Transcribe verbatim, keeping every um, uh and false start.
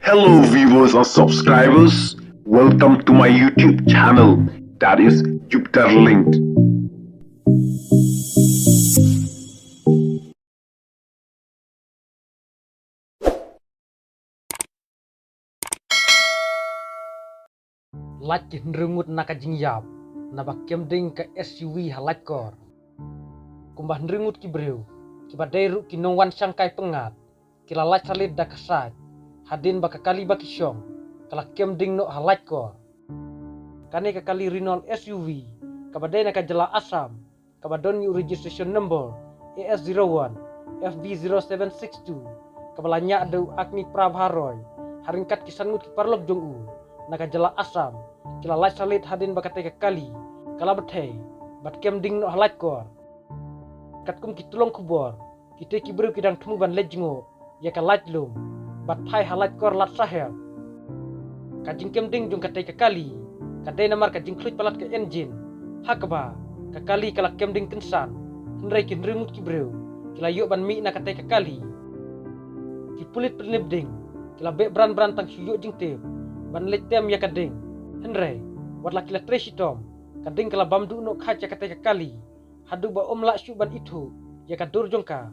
Hello viewers and subscribers, welcome to my YouTube channel, that is Jupiter Linked. Lait ki hynriew ngut na ka jingïap naba kem ding ka S U V ha Laitkor. Kumba hynriew ngut ki briew kiba dei ruh ki nongwan shangkai pyngngad ki la lait salit da ka sait hadien ba ka kali ba ki shong ka la kem ding noh ha Laitkor. Kane ka kali Renault S U V kaba dei na ka jylla Assam kaba don ïa u registration number A S zero one F B zero seven six two kaba la ñiah da u Agni Prabha Roy ha ryngkat ki san ngut ki paralok jong u na ka jylla Assam ki la lait salit hadien ba katei ka kali ka la bthei bad kem ding noh ha Laitkor. Katkum ki tyllong khubor, kitei ki briew ki dang thmu ban leit jngoh ïa ka lait lum bad phai ha Laitkor Ladshaiber. Ka jingkem ding jong katei ka kali ka dei namar ka jingkhluit palat ka engine, ha kaba ka kali ka la kem ding kynsan, hynrei ki hynriew ngut ki briew ki la ïoh ban mih na katei ka kali. Ki pulit pyllip ding ki la beh bran bran tang shu ïoh jingtip ban leit tem ïa ka ding, hynrei wat la ki la trei shitom, ka ding ka la bam duh noh khat ïa katei ka kali haduh ba ym lah shuh ban ithuh ïa ka dur jong ka.